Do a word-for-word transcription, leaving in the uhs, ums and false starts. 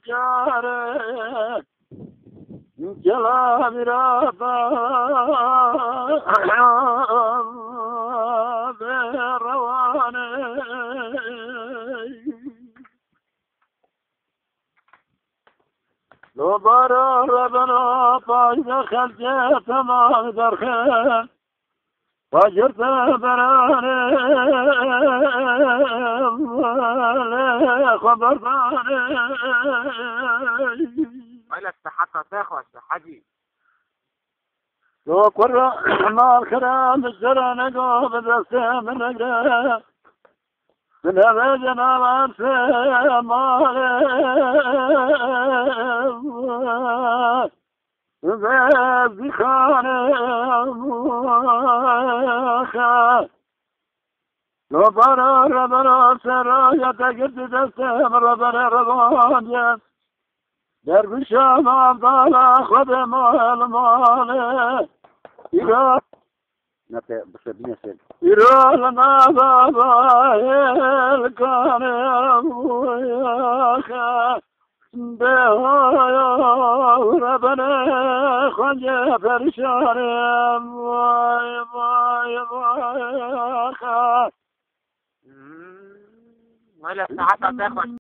Care, gela vira be rewane. Lo baro rebeno payda xelce temam derxe. Pajirte berane, lê xwe berdane. Wele siheta te xweş be, Hecî. To kurra mal xira, bi sera nego, bi destê min negre. Bi nebe cenavan se malê. Vezîxane. Lo bara rebera sera ya te girtî destê min rebere revandiye. Dervişa mavdala xwe de mal male. Îro. Nate bişe bine ser. Îro li nava bayel kane. Behoya rebene xwence perişane. Vay, vay, vay, axa. Hmm, wele saeta te xweş.